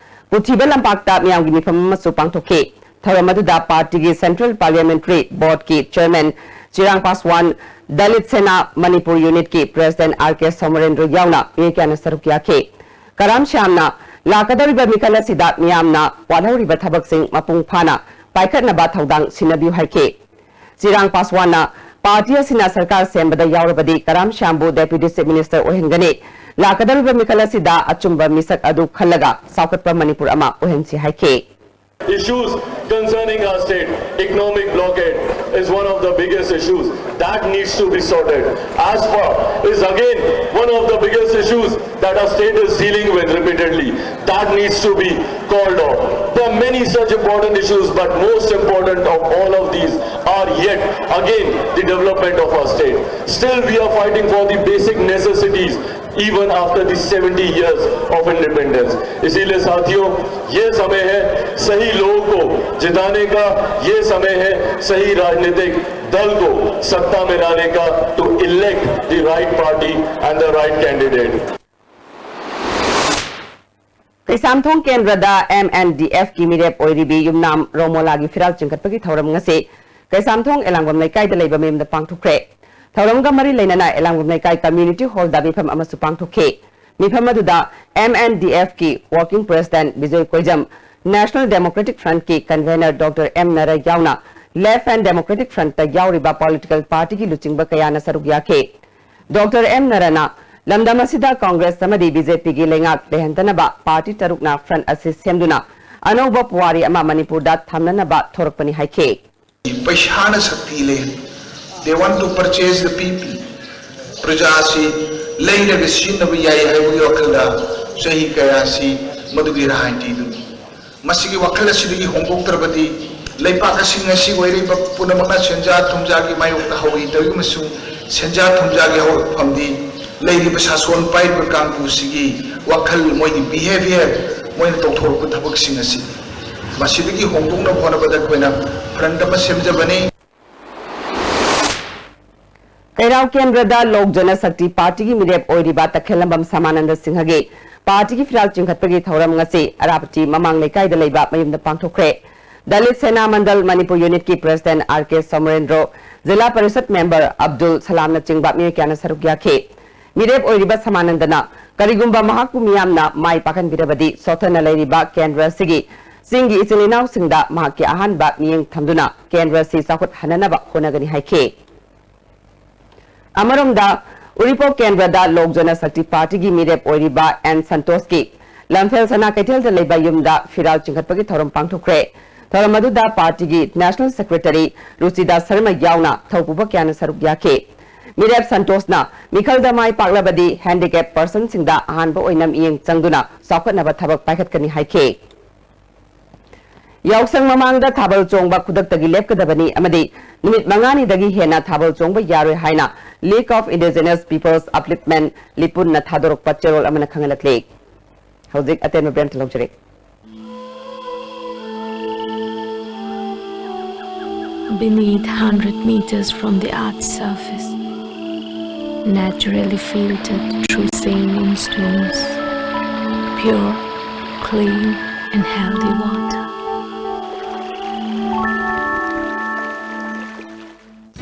ꯄꯨꯊꯤꯕ ꯂꯝꯄꯥꯛꯇ ꯃꯤꯌꯥꯝꯒꯤ ꯃꯤꯐꯝ ꯑꯃꯁꯨ ꯄꯥꯡꯊꯣꯛꯈꯤ꯫ ꯊꯧꯔꯝ ꯑꯗꯨꯗ ꯄꯥꯔꯇꯤꯒꯤ Central Parliamentary Boardꯀꯤ Chairman ꯆꯤꯔꯥꯡ ꯄꯥꯁꯋꯥꯟ, ꯗꯂꯤꯠ ꯁꯦꯅꯥ ꯃꯅꯤꯄꯨꯔ Unitꯀꯤ President ꯑꯥꯔ ꯀꯦ ꯁꯣꯃꯔꯦꯟꯗ꯭ꯔ ꯌꯥꯎꯅ ꯃꯤꯑꯣꯏ ꯀꯌꯥꯅ ꯁꯔꯨꯛ ꯌꯥꯈꯤ꯫ ꯀꯔꯥꯝ ꯁ꯭ꯌꯥꯝꯅ ꯂꯥꯛꯀꯗꯧꯔꯤꯕ ꯃꯤꯈꯜ ꯑꯁꯤꯗ ꯃꯤꯌꯥꯝꯅ ꯋꯥꯠꯍꯧꯔꯤꯕ ꯊꯕꯛꯁꯤꯡ ꯃꯄꯨꯡ ꯐꯥꯅ ꯄꯥꯏꯈꯠꯅꯕ ꯊꯧꯗꯥꯡ ꯁꯤꯟꯅꯕꯤꯌꯨ ꯍꯥꯏꯈꯤ꯫ ꯆꯤꯔꯥꯡ ꯄꯥꯁꯋꯥꯟꯅ ꯄꯥꯔꯇꯤ ꯑꯁꯤꯅ ꯁꯔꯀꯥꯔ ꯁꯦꯝꯕꯗ ꯌꯥꯎꯔꯕꯗꯤ ꯀꯔꯥꯝ ꯁ꯭ꯌꯥꯝꯕꯨ Deputy Chief Minister ꯑꯣꯏꯍꯟꯒꯅꯤ꯫ ꯂꯥꯛꯀꯗꯧꯔꯤꯕ ꯃꯤꯈꯜ ꯑꯁꯤꯗ ꯑꯆꯨꯝꯕ ꯃꯤꯁꯛ ꯑꯗꯨ ꯈꯜꯂꯒ ꯆꯥꯎꯈꯠꯄ ꯃꯅꯤꯄꯨꯔ ꯑꯃ ꯑꯣꯏꯍꯟꯁꯤ ꯍꯥꯏꯈꯤ꯫ Issues concerning our state, economic blockade is one of the biggest issues that needs to be sorted. AFSPA is again one of the biggest issues that our state is dealing with repeatedly. That needs to be called out. There are many such important issues, but most important of all of these are yet again the development of our state. Still, we are fighting for the basic necessities even after the seventy years of independence. इसीलिए साथियों, ये समय है सही लोगों को जिताने का, ये समय है सही राजनीतिक दल को सत्ता में लाने का, to elect the right party and the right candidate. Keishamthong ꯀꯦꯟꯗ꯭ꯔꯗ M N D F ꯀꯤ ꯃꯤꯔꯦꯞ ꯑꯣꯏꯔꯤꯕꯤ ꯌꯨꯝꯅꯥꯝ ꯔꯣꯃꯣꯂꯥꯒꯤ ꯐꯤꯔꯥꯜ ꯆꯤꯡꯈꯠꯄꯒꯤ ꯊꯧꯔꯝ ꯉꯁꯤ ꯀꯩꯁꯥꯝꯊꯣꯡ ꯑꯦꯂꯥꯡꯕꯝ ꯂꯩꯀꯥꯏꯗ ꯂꯩꯕ ꯃꯌꯨꯝꯗ ꯄꯥꯡꯊꯣꯛꯈ꯭ꯔꯦ꯫ ꯊꯧꯔꯝꯒ ꯃꯔꯤ ꯂꯩꯅꯅ ꯑꯦꯂꯥꯡꯕꯝ ꯂꯩꯀꯥꯏ community hall ꯗ ꯃꯤꯐꯝ ꯑꯃꯁꯨ ꯄꯥꯡꯊꯣꯛꯈꯤ꯫ ꯃꯤꯐꯝ ꯑꯗꯨꯗ M N D F ꯀꯤ working president Bijoy ꯀꯣꯏꯖꯝ, National Democratic Front ꯀꯤ convener Doctor M ꯅꯔꯥ ꯌꯥꯎꯅ Left and Democratic Front ꯇ ꯌꯥꯎꯔꯤꯕ political party ꯒꯤ ꯂꯨꯆꯤꯡꯕ ꯀꯌꯥꯅ ꯁꯔꯨꯛ ꯌꯥꯈꯤ꯫ Doctor M ꯅꯔꯥꯅ ꯂꯝꯗꯝ ꯑꯁꯤꯗ Congress ꯑꯃꯗꯤ B J P ꯒꯤ ꯂꯩꯉꯥꯛ ꯂꯩꯍꯟꯗꯅꯕ party ꯇꯔꯨꯛꯅ front ꯑꯁꯤ ꯁꯦꯝꯗꯨꯅ ꯑꯅꯧꯕ ꯄꯨꯋꯥꯔꯤ ꯑꯃ ꯃꯅꯤꯄꯨꯔꯗ ꯊꯝꯅꯅꯕ ꯊꯣꯔꯛꯄꯅꯤ ꯍꯥꯏꯈꯤ꯫ ꯄꯩꯁꯥꯅ ꯁꯛꯇꯤ ꯂꯩ꯫ They want to purchase the people. ꯄ꯭ꯔꯖꯥꯁꯤ ꯂꯩꯔꯒ ꯁꯤꯖꯤꯟꯅꯕ ꯌꯥꯏ ꯍꯥꯏꯕꯒꯤ ꯋꯥꯈꯜꯗ ꯆꯍꯤ ꯀꯌꯥꯁꯤ ꯃꯗꯨꯒꯤ ꯔꯥꯖꯅꯤꯇꯤꯗꯨꯅꯤ꯫ ꯃꯁꯤꯒꯤ ꯋꯥꯈꯜ ꯑꯁꯤꯗꯒꯤ ꯍꯣꯡꯗꯣꯛꯇ꯭ꯔꯕꯗꯤ ꯂꯩꯕꯥꯛ ꯑꯁꯤ ꯉꯁꯤ ꯑꯣꯏꯔꯤꯕ ꯄꯨꯝꯅꯃꯛꯅ ꯁꯦꯟꯖꯥ ꯊꯨꯝꯖꯥꯒꯤ ꯃꯥꯌꯣꯛꯇ ꯍꯧꯔꯤꯕ ꯑꯃꯁꯨꯡ ꯁꯦꯟꯖꯥ ꯊꯨꯝꯖꯥꯒꯤ ꯍꯧꯔꯛꯐꯝꯗꯤ ꯂꯩꯔꯤꯕ ꯁꯥꯁꯣꯟ ꯄꯥꯏꯔꯤꯕ ꯀꯥꯡꯕꯨꯁꯤꯒꯤ ꯋꯥꯈꯜ, ꯃꯣꯏꯒꯤ behaviour, ꯃꯣꯏꯅ ꯇꯧꯊꯣꯔꯛꯄ ꯊꯕꯛꯁꯤꯡ ꯑꯁꯤ꯫ ꯃꯁꯤꯗꯒꯤ ꯍꯣꯡꯗꯣꯛꯅꯕ ꯍꯣꯠꯅꯕꯗ ꯑꯩꯈꯣꯏꯅ front ꯑꯃ ꯁꯦꯝꯖꯕꯅꯤ꯫ ꯀꯩꯔꯥꯎ ꯀꯦꯟꯗ꯭ꯔꯗ ꯂꯣꯛ ꯖꯅ ꯁꯛꯇꯤ party ꯒꯤ ꯃꯤꯔꯦꯞ ꯑꯣꯏꯔꯤꯕ ꯇꯈꯦꯜꯂꯝꯕꯝ ꯁꯃꯥꯅꯟꯗ ꯁꯤꯡꯍꯒꯤ party ꯒꯤ ꯐꯤꯔꯥꯜ ꯆꯤꯡꯈꯠꯄꯒꯤ ꯊꯧꯔꯝ ꯉꯁꯤ ꯑꯔꯥꯄꯇꯤ ꯃꯃꯥꯡ ꯂꯩꯀꯥꯏꯗ ꯂꯩꯕ ꯃꯌꯨꯝꯗ ꯄꯥꯡꯊꯣꯛꯈ꯭ꯔꯦ꯫ Dalit Sena Mandal Manipur Unit ꯀꯤ president R K ꯁꯣꯃꯔꯦꯟꯗ꯭ꯔꯣ, ꯖꯤꯂꯥ ꯄꯔꯤꯁꯠ member ꯑꯕꯗꯨꯜ ꯁꯂꯥꯝꯅꯆꯤꯡꯕ ꯃꯤꯑꯣꯏ ꯀꯌꯥꯅ ꯁꯔꯨꯛ ꯌꯥꯈꯤ꯫ ꯃꯤꯔꯦꯞ ꯑꯣꯏꯔꯤꯕ ꯁꯃꯥꯅꯟꯗꯅ ꯀꯔꯤꯒꯨꯝꯕ ꯃꯍꯥꯛꯄꯨ ꯃꯤꯌꯥꯝꯅ ꯃꯥꯏ ꯄꯥꯛꯍꯟꯕꯤꯔꯕꯗꯤ ꯁꯣꯠꯊꯅ ꯂꯩꯔꯤꯕ ꯀꯦꯟꯗ꯭ꯔ ꯑꯁꯤꯒꯤ ꯆꯤꯡꯒꯤ ꯏꯆꯤꯜ ꯏꯅꯥꯎꯁꯤꯡꯗ ꯃꯍꯥꯛꯀꯤ ꯑꯍꯥꯟꯕ ꯃꯤꯠꯌꯦꯡ ꯊꯝꯗꯨꯅ ꯀꯦꯟꯗ꯭ꯔ ꯑꯁꯤ ꯆꯥꯎꯈꯠꯍꯟꯅꯅꯕ ꯍꯣꯠꯅꯒꯅꯤ ꯍꯥꯏꯈꯤ꯫ ꯑꯃꯔꯣꯝꯗ, ꯎꯔꯤꯄꯣꯛ ꯀꯦꯟꯗ꯭ꯔꯗ ꯂꯣꯛ ꯖꯅ ꯁꯛꯇꯤ party ꯒꯤ ꯃꯤꯔꯦꯞ ꯑꯣꯏꯔꯤꯕ ꯑꯦꯟ ꯁꯟꯇꯣꯁꯀꯤ ꯂꯝꯐꯦꯜ ꯁꯅꯥ ꯀꯩꯊꯦꯜꯗ ꯂꯩꯕ ꯌꯨꯝꯗ ꯐꯤꯔꯥꯜ ꯆꯤꯡꯈꯠꯄꯒꯤ ꯊꯧꯔꯝ ꯄꯥꯡꯊꯣꯛꯈ꯭ꯔꯦ꯫ ꯊꯧꯔꯝ ꯑꯗꯨꯗ party ꯒꯤ national secretary ꯔꯨꯆꯤꯗꯥ ꯁꯔꯃ ꯌꯥꯎꯅ ꯊꯧꯄꯨꯕ ꯀꯌꯥꯅ ꯁꯔꯨꯛ ꯌꯥꯈꯤ꯫ ꯃꯤꯔꯦꯞ ꯁꯟꯇꯣꯁꯅ ꯃꯤꯈꯜꯗ ꯃꯥꯏ ꯄꯥꯛꯂꯕꯗꯤ handicap person ꯁꯤꯡꯗ ꯑꯍꯥꯟꯕ ꯑꯣꯏꯅ ꯃꯤꯠꯌꯦꯡ ꯆꯪꯗꯨꯅ ꯆꯥꯎꯈꯠꯅꯕ ꯊꯕꯛ ꯄꯥꯏꯈꯠꯀꯅꯤ ꯍꯥꯏꯈꯤ꯫ ꯌꯥꯎꯁꯪ ꯃꯃꯥꯡꯗ ꯊꯥꯕꯜ ꯆꯣꯡꯕ ꯈꯨꯗꯛꯇꯒꯤ ꯂꯦꯞꯀꯗꯕꯅꯤ ꯑꯃꯗꯤ ꯅꯨꯃꯤꯠ ꯃꯉꯥꯅꯤꯗꯒꯤ ꯍꯦꯟꯅ ꯊꯥꯕꯜ ꯆꯣꯡꯕ ꯌꯥꯔꯣꯏ ꯍꯥꯏꯅ League of Indigenous Peoples Upliftment, ꯂꯤꯄꯨꯟꯅ ꯊꯥꯗꯣꯔꯛꯄ ꯆꯦꯔꯣꯜ ꯑꯃꯅ ꯈꯪꯍꯜꯂꯛꯂꯤ꯫ ꯍꯧꯖꯤꯛ ꯑꯇꯦꯟꯕ break ꯂꯧꯖꯔꯤ꯫ Beneath, hundred meters from the earth's surface, naturally filtered through saline stones, pure Clean and healthy water.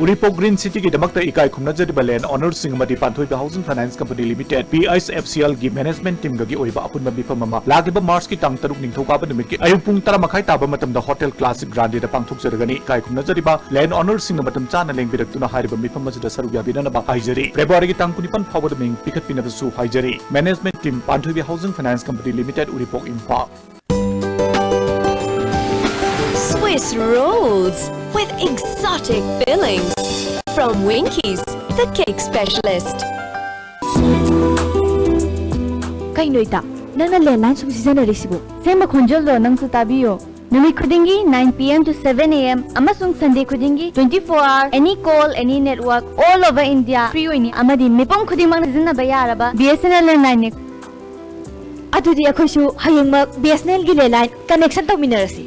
Uripok green ꯁꯤꯇꯤꯒꯤꯗꯃꯛꯇ ꯏꯀꯥꯏ ꯈꯨꯝꯅꯖꯔꯤꯕ ꯂꯦꯟ ꯑꯣꯅꯔꯁꯤꯡ ꯑꯃꯗꯤ Panthoibi housing finance company limited, P H F C ꯑꯦꯜꯒꯤ ꯃꯦꯅꯦꯖꯃꯦꯟꯠ ꯇꯤꯝꯒꯒꯤ ꯑꯣꯏꯕ ꯑꯄꯨꯟꯕ ꯃꯤꯐꯝ ꯑꯃ ꯂꯥꯛꯂꯤꯕ ꯃꯥꯔꯆꯀꯤ ꯇꯥꯡ ꯇꯔꯨꯛ ꯅꯤꯡꯊꯧꯀꯥꯕ ꯅꯨꯃꯤꯠꯀꯤ ꯑꯌꯨꯛ ꯄꯨꯡ ꯇꯔꯥ ꯃꯈꯥꯏ ꯇꯥꯕ ꯃꯇꯝꯗ ꯍꯣꯇꯦꯜ ꯀ꯭ꯂꯥꯁꯤꯛ ꯒ꯭ꯔꯥꯟꯗꯦꯗ ꯄꯥꯡꯊꯣꯛꯆꯔꯒꯅꯤ꯫ ꯏꯀꯥꯏ ꯈꯨꯝꯅꯖꯔꯤꯕ ꯂꯦꯟ ꯑꯣꯅꯔꯁꯤꯡꯅ ꯃꯇꯝ ꯆꯥꯅ ꯂꯦꯡꯕꯤꯔꯛꯇꯨꯅ ꯍꯥꯏꯔꯤꯕ ꯃꯤꯐꯝ ꯑꯁꯤꯗ ꯁꯔꯨꯛ ꯌꯥꯕꯤꯅꯅꯕ ꯍꯥꯏꯖꯔꯤ꯫ ꯐꯦꯕ꯭ꯔꯨꯋꯥꯔꯤꯒꯤ ꯇꯥꯡ ꯀꯨꯟꯅꯤꯄꯥꯟ ꯐꯥꯎꯕꯗ ꯃꯤꯡ ꯄꯤꯈꯠꯄꯤꯅꯕꯁꯨ ꯍꯥꯏꯖꯔꯤ꯫ Management team, Panthoibi housing finance company limited, Uripok, Imphal. Swiss rolls with exotic fillings from Winkies, the cake specialist. ꯀꯩꯅꯣ ꯏꯇꯥ, ꯅꯪꯅ ꯂꯦꯟꯂꯥꯏꯟ ꯁꯨꯝ ꯁꯤꯖꯤꯟꯅꯔꯤꯁꯤꯕꯨ? ꯁꯦꯝꯕ ꯈꯣꯟꯖꯦꯜꯗꯣ ꯅꯪꯁꯨ ꯇꯥꯕꯤꯌꯣ꯫ ꯅꯨꯃꯤꯠ ꯈꯨꯗꯤꯡꯒꯤ nine P M to seven A M ꯑꯃꯁꯨꯡ Sunday ꯈꯨꯗꯤꯡꯒꯤ twenty four hour, any call, any network, all over India free ꯑꯣꯏꯅꯤ ꯑꯃꯗꯤ ꯃꯤꯄꯨꯝ ꯈꯨꯗꯤꯡꯃꯛꯅ ꯁꯤꯖꯤꯟꯅꯕ ꯌꯥꯔꯕ B S N L ꯂꯦꯟꯂꯥꯏꯟꯅꯤ꯫ ꯑꯗꯨꯗꯤ ꯑꯩꯈꯣꯏꯁꯨ ꯍꯌꯦꯡꯃꯛ B S N L ꯒꯤ ꯂꯦꯟꯂꯥꯏꯟ ꯀꯅꯦꯛꯁꯟ ꯇꯧꯃꯤꯟꯅꯔꯁꯤ꯫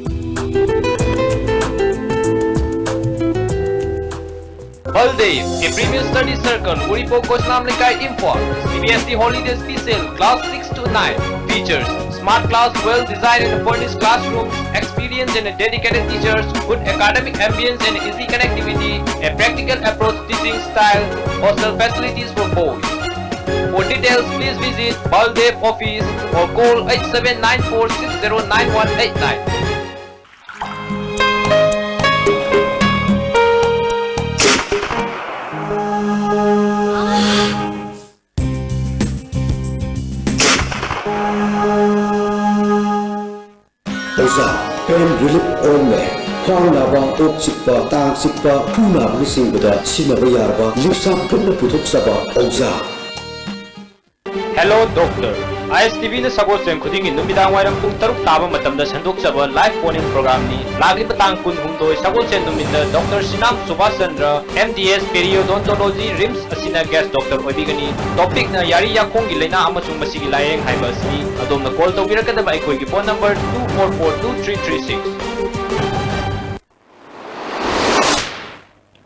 Baldev, a premier study circle, Uripok, Gosnam Lekai, Imphal. C B S E holiday special, class six to nine. Features: smart class, well-designed and furnished classrooms, experienced and dedicated teachers, good academic ambience and easy connectivity, a practical approach teaching style, hostel facilities for boys. For details, please visit Baldev office or call eight seven nine four six zero nine one eight nine. ꯑꯣꯖꯥ, pain relief ointment, ꯈ꯭ꯋꯥꯡ ꯅꯥꯕ, ꯀꯣꯛ ꯆꯤꯛꯄ, ꯇꯥꯡ ꯆꯤꯛꯄ, ꯈꯨ ꯅꯥꯕꯅꯆꯤꯡꯕꯗ ꯁꯤꯖꯤꯟꯅꯕ ꯌꯥꯔꯕ ꯂꯤꯞꯁꯥꯞ ꯒ꯭ꯔꯨꯞꯅ ꯄꯨꯊꯣꯛꯆꯕ ꯑꯣꯖꯥ꯫ Hello Doctor. I S T V ꯅ ꯁꯒꯣꯜꯁꯦꯟ ꯈꯨꯗꯤꯡꯒꯤ ꯅꯨꯃꯤꯗꯥꯡ ꯋꯥꯏꯔꯝ ꯄꯨꯡ ꯇꯔꯨꯛ ꯇꯥꯕ ꯃꯇꯝꯗ ꯁꯟꯗꯣꯛꯆꯕ live phone-in program-ꯅꯤ꯫ ꯂꯥꯛꯂꯤꯕ ꯇꯥꯡ ꯀꯨꯟꯍꯨꯝꯗꯣꯏ ꯁꯒꯣꯜꯁꯦꯟ ꯅꯨꯃꯤꯠꯇ Doctor ꯁꯤꯅꯥꯝ Subhas Chandra, M D S, Periodontology, RIMS ꯑꯁꯤꯅ guest doctor ꯑꯣꯏꯕꯤꯒꯅꯤ꯫ Topic-ꯅ ꯌꯥꯔꯤ ꯌꯥꯈꯣꯡꯒꯤ ꯂꯥꯏꯅꯥ ꯑꯃꯁꯨꯡ ꯃꯁꯤꯒꯤ ꯂꯥꯏꯌꯦꯡ ꯍꯥꯏꯕ ꯑꯁꯤꯅꯤ꯫ ꯑꯗꯣꯝꯅ call ꯇꯧꯕꯤꯔꯛꯀꯗꯕ ꯑꯩꯈꯣꯏꯒꯤ phone number two four four two three three six꯫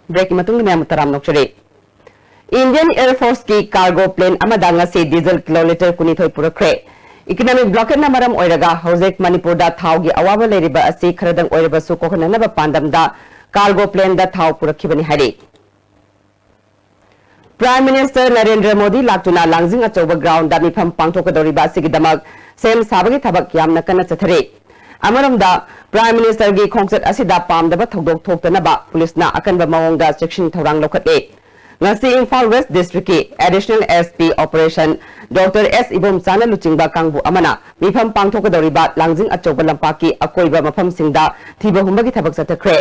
Break-ꯀꯤ ꯃꯇꯨꯡꯗ ꯃꯌꯥꯝꯕꯨ ꯇꯔꯥꯝꯅ ꯑꯣꯛꯆꯔꯤ꯫ Indian Air Force-ꯀꯤ cargo plane ꯑꯃꯗ ꯉꯁꯤ diesel ꯀꯤꯂꯣ ꯂꯤꯇꯔ ꯀꯨꯟꯅꯤꯊꯣꯏ ꯄꯨꯔꯛꯈ꯭ꯔꯦ꯫ Economic blockade ꯅ ꯃꯔꯝ ꯑꯣꯏꯔꯒ ꯍꯧꯖꯤꯛ ꯃꯅꯤꯄꯨꯔꯗ ꯊꯥꯎꯒꯤ ꯑꯋꯥꯕ ꯂꯩꯔꯤꯕ ꯑꯁꯤ ꯈꯔꯗꯪ ꯑꯣꯏꯔꯕꯁꯨ ꯀꯣꯛꯍꯟꯅꯅꯕ ꯄꯥꯟꯗꯝꯗ cargo plane ꯗ ꯊꯥꯎ ꯄꯨꯔꯛꯈꯤꯕꯅꯤ ꯍꯥꯏꯔꯤ꯫ Prime Minister ꯅꯔꯦꯟꯗ꯭ꯔ ꯃꯣꯗꯤ ꯂꯥꯛꯇꯨꯅ ꯂꯥꯡꯖꯤꯡ ꯑꯆꯧꯕ ground ꯗ ꯃꯤꯐꯝ ꯄꯥꯡꯊꯣꯛꯀꯗꯧꯔꯤꯕ ꯑꯁꯤꯒꯤꯗꯃꯛ ꯁꯦꯝ ꯁꯥꯕꯒꯤ ꯊꯕꯛ ꯌꯥꯝꯅ ꯀꯟꯅ ꯆꯠꯊꯔꯤ꯫ ꯑꯃꯔꯣꯝꯗ, Prime Minister ꯒꯤ ꯈꯣꯡꯆꯠ ꯑꯁꯤꯗ ꯄꯥꯝꯗꯕ ꯊꯧꯗꯣꯛ ꯊꯣꯛꯇꯅꯕ ꯄꯨꯂꯤꯁꯅ ꯑꯀꯟꯕ ꯃꯑꯣꯡꯗ ꯆꯦꯛꯁꯤꯟ ꯊꯧꯔꯥꯡ ꯂꯧꯈꯠꯂꯤ꯫ ꯉꯁꯤ ꯏꯝꯐꯥꯜ West District ꯀꯤ Additional S P Operation Doctor S ꯏꯕꯣꯝꯆꯥꯅ ꯂꯨꯆꯤꯡꯕ ꯀꯥꯡꯕꯨ ꯑꯃꯅ ꯃꯤꯐꯝ ꯄꯥꯡꯊꯣꯛꯀꯗꯧꯔꯤꯕ ꯂꯥꯡꯖꯤꯡ ꯑꯆꯧꯕ ꯂꯝꯄꯥꯛꯀꯤ ꯑꯀꯣꯏꯕ ꯃꯐꯝꯁꯤꯡꯗ ꯊꯤꯕ ꯍꯨꯝꯕꯒꯤ ꯊꯕꯛ ꯆꯠꯊꯈ꯭ꯔꯦ꯫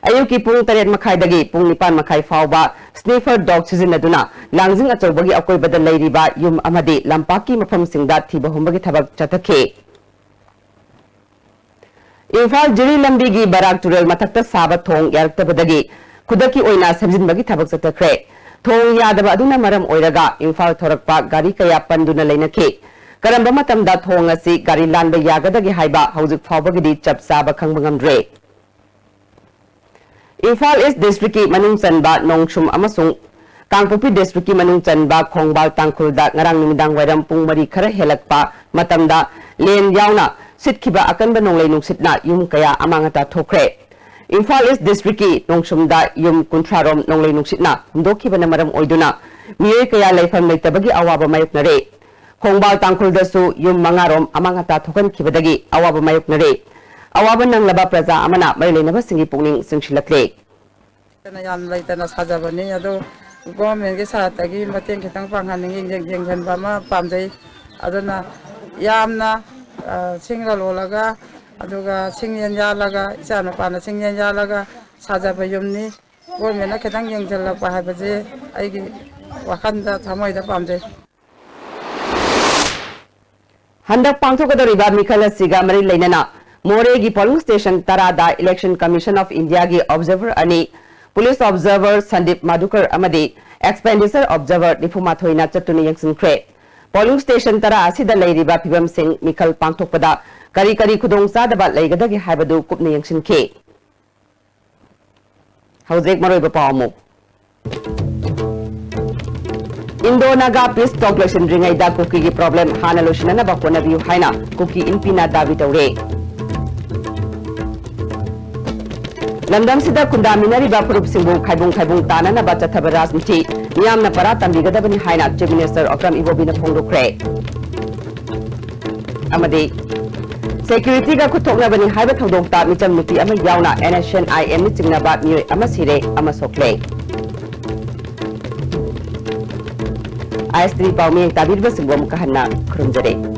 ꯑꯌꯨꯛꯀꯤ ꯄꯨꯡ ꯇꯔꯦꯠ ꯃꯈꯥꯏꯗꯒꯤ ꯄꯨꯡ ꯅꯤꯄꯥꯟ ꯃꯈꯥꯏ ꯐꯥꯎꯕ sniffer dog ꯁꯤꯖꯤꯟꯅꯗꯨꯅ ꯂꯥꯡꯖꯤꯡ ꯑꯆꯧꯕꯒꯤ ꯑꯀꯣꯏꯕꯗ ꯂꯩꯔꯤꯕ ꯌꯨꯝ ꯑꯃꯗꯤ ꯂꯝꯄꯥꯛꯀꯤ ꯃꯐꯝꯁꯤꯡꯗ ꯊꯤꯕ ꯍꯨꯝꯕꯒꯤ ꯊꯕꯛ ꯆꯠꯊꯈꯤ꯫ ꯏꯝꯐꯥꯜ ꯖꯤꯔꯤ ꯂꯝꯕꯤꯒꯤ ꯕꯔꯥꯛ ꯇꯨꯔꯦꯜ ꯃꯊꯛꯇ ꯁꯥꯕ ꯊꯣꯡ ꯌꯥꯔꯛꯇꯕꯗꯒꯤ ꯈꯨꯗꯛꯀꯤ ꯑꯣꯏꯅ ꯁꯦꯝꯖꯤꯟꯕꯒꯤ ꯊꯕꯛ ꯆꯠꯊꯈ꯭ꯔꯦ꯫ ꯊꯣꯡ ꯌꯥꯗꯕ ꯑꯗꯨꯅ ꯃꯔꯝ ꯑꯣꯏꯔꯒ ꯏꯝꯐꯥꯜ ꯊꯣꯔꯛꯄ ꯒꯥꯔꯤ ꯀꯌꯥ ꯄꯟꯗꯨꯅ ꯂꯩꯅꯈꯤ꯫ ꯀꯔꯝꯕ ꯃꯇꯝꯗ ꯊꯣꯡ ꯑꯁꯤ ꯒꯥꯔꯤ ꯂꯥꯟꯕ ꯌꯥꯒꯗꯒꯦ ꯍꯥꯏꯕ ꯍꯧꯖꯤꯛ ꯐꯥꯎꯕꯒꯤꯗꯤ ꯆꯞ ꯆꯥꯕ ꯈꯪꯕ ꯉꯝꯗ꯭ꯔꯦ꯫ ꯏꯝꯐꯥꯜ East District ꯀꯤ ꯃꯅꯨꯡ ꯆꯟꯕ ꯅꯣꯡꯁꯨꯝ ꯑꯃꯁꯨꯡ ꯀꯥꯡꯄꯣꯛꯄꯤ District ꯀꯤ ꯃꯅꯨꯡ ꯆꯟꯕ ꯈꯣꯡꯕꯥꯜ ꯇꯥꯡꯈꯨꯜꯗ ꯉꯔꯥꯡ ꯅꯨꯃꯤꯗꯥꯡ ꯋꯥꯏꯔꯝ ꯄꯨꯡ ꯃꯔꯤ ꯈꯔ ꯍꯦꯜꯂꯛꯄ ꯃꯇꯝꯗ ꯂꯦꯟ ꯌꯥꯎꯅ ꯁꯤꯠꯈꯤꯕ ꯑꯀꯟꯕ ꯅꯣꯡꯂꯩ ꯅꯨꯡꯁꯤꯠꯅ ꯌꯨꯝ ꯀꯌꯥ ꯑꯃꯥꯡ ꯑꯇꯥ ꯊꯣꯛꯈ꯭ꯔꯦ꯫ ꯏꯝꯐꯥꯜ East District ꯀꯤ ꯅꯣꯡꯁꯨꯝꯗ ꯌꯨꯝ ꯀꯨꯟꯊ꯭ꯔꯥ ꯔꯣꯝ ꯅꯣꯡꯂꯩ ꯅꯨꯡꯁꯤꯠꯅ ꯍꯨꯝꯗꯣꯛꯈꯤꯕꯅ ꯃꯔꯝ ꯑꯣꯏꯗꯨꯅ ꯃꯤꯑꯣꯏ ꯀꯌꯥ ꯂꯩꯐꯝ ꯂꯩꯇꯕꯒꯤ ꯑꯋꯥꯕ ꯃꯥꯌꯣꯛꯅꯔꯦ꯫ ꯈꯣꯡꯕꯥꯜ ꯇꯥꯡꯈꯨꯜꯗꯁꯨ ꯌꯨꯝ ꯃꯉꯥ ꯔꯣꯝ ꯑꯃꯥꯡ ꯑꯇꯥ ꯊꯣꯛꯍꯟꯈꯤꯕꯗꯒꯤ ꯑꯋꯥꯕ ꯃꯥꯌꯣꯛꯅꯔꯦ꯫ ꯑꯋꯥꯕ ꯅꯪꯂꯕ ꯄ꯭ꯔꯖꯥ ꯑꯃꯅ ꯃꯔꯤ ꯂꯩꯅꯕꯁꯤꯡꯒꯤ ꯄꯨꯛꯅꯤꯡ ꯆꯤꯡꯁꯤꯜꯂꯛꯂꯦ꯫ ꯌꯥꯝ ꯂꯩꯇꯅ ꯁꯥꯖꯕꯅꯤ꯫ ꯑꯗꯣ government ꯀꯤ side ꯇꯒꯤ ꯃꯇꯦꯡ ꯈꯤꯇꯪ ꯄꯥꯡꯍꯟꯅꯤꯡꯉꯤ, ꯌꯦꯡ-, ꯌꯦꯡꯁꯤꯟꯕ ꯑꯃ ꯄꯥꯝꯖꯩ꯫ ꯑꯗꯨꯅ ꯌꯥꯝꯅ, ꯑ, ꯁꯤꯡꯒ ꯂꯣꯜꯂꯒ, ꯑꯗꯨꯒ ꯁꯤꯡ ꯌꯦꯟ ꯌꯥꯜꯂꯒ, ꯏꯆꯥ ꯅꯨꯄꯥꯅ ꯁꯤꯡ ꯌꯦꯟ ꯌꯥꯜꯂꯒ ꯁꯥꯖꯕ ꯌꯨꯝꯅꯤ꯫ Government ꯅ ꯈꯤꯇꯪ ꯌꯦꯡꯁꯤꯜꯂꯛꯄ ꯍꯥꯏꯕꯁꯦ ꯑꯩꯒꯤ ꯋꯥꯈꯜꯗ, ꯊꯃꯣꯏꯗ ꯄꯥꯝꯖꯩ꯫ ꯍꯟꯗꯛ ꯄꯥꯡꯊꯣꯛꯀꯗꯧꯔꯤꯕ ꯃꯤꯈꯜ ꯑꯁꯤꯒ ꯃꯔꯤ ꯂꯩꯅꯅ ꯃꯣꯔꯦꯒꯤ polling station ꯇꯔꯥꯗ Election Commission of India ꯒꯤ observer ꯑꯅꯤ, police observer ꯁꯟꯗꯤꯞ ꯃꯥꯙꯨꯀꯔ ꯑꯃꯗꯤ expenditure observer ꯅꯤꯐꯨ ꯃꯥꯊꯣꯏꯅ ꯆꯠꯇꯨꯅ ꯌꯦꯡꯁꯤꯟꯈ꯭ꯔꯦ꯫ Polling station ꯇꯔꯥ ꯑꯁꯤꯗ ꯂꯩꯔꯤꯕ ꯐꯤꯕꯝꯁꯤꯡ ꯃꯤꯈꯜ ꯄꯥꯡꯊꯣꯛꯄꯗ ꯀꯔꯤ ꯀꯔꯤ ꯈꯨꯗꯣꯡꯆꯥꯗꯕ ꯂꯩꯒꯗꯒꯦ ꯍꯥꯏꯕꯗꯨ ꯀꯨꯞꯅ ꯌꯦꯡꯁꯤꯟꯈꯤ꯫ ꯍꯧꯖꯤꯛ ꯃꯔꯨꯑꯣꯏꯕ ꯄꯥꯎ ꯑꯃꯨꯛ꯫ Indo Naga peace talk ꯂꯣꯏꯁꯤꯟꯗ꯭ꯔꯤꯉꯩꯗ ꯀꯨꯀꯤꯒꯤ problem ꯍꯥꯟꯅ ꯂꯣꯏꯁꯤꯟꯅꯅꯕ ꯍꯣꯠꯅꯕꯤꯌꯨ ꯍꯥꯏꯅ ꯀꯨꯀꯤ ꯏꯟꯄꯤꯅ ꯗꯥꯕꯤ ꯇꯧꯔꯦ꯫ ꯂꯝꯗꯝꯁꯤꯗ ꯈꯨꯟꯗꯥꯃꯤꯟꯅꯔꯤꯕ ꯐꯨꯔꯨꯞꯁꯤꯡꯕꯨ ꯈꯥꯏꯕꯨꯡ ꯈꯥꯏꯕꯨꯡ ꯇꯥꯅꯅꯕ ꯆꯠꯊꯕ ꯔꯥꯖꯅꯤꯇꯤ ꯃꯤꯌꯥꯝꯅ ꯄꯔꯥ ꯇꯝꯕꯤꯒꯗꯕꯅꯤ ꯍꯥꯏꯅ Chief Minister ꯑꯣꯀ꯭ꯔꯝ ꯏꯕꯣꯕꯤꯅ ꯐꯣꯡꯗꯣꯛꯈ꯭ꯔꯦ꯫ ꯑꯃꯗꯤ security ꯒ ꯈꯨꯠꯊꯣꯛꯅꯕꯅꯤ ꯍꯥꯏꯕ ꯊꯧꯗꯣꯛꯇ ꯃꯤꯆꯝ ꯅꯨꯄꯤ ꯑꯃ ꯌꯥꯎꯅ N S C N I M ꯅ ꯆꯤꯡꯅꯕ ꯃꯤꯑꯣꯏ ꯑꯃ ꯁꯤꯔꯦ, ꯑꯃ ꯁꯣꯛꯂꯦ꯫ ISTV ꯄꯥꯎꯃꯤ ꯇꯥꯕꯤꯔꯤꯕꯁꯤꯡꯕꯨ ꯑꯃꯨꯛꯀ ꯍꯟꯅ ꯈꯨꯔꯨꯝꯖꯔꯤ꯫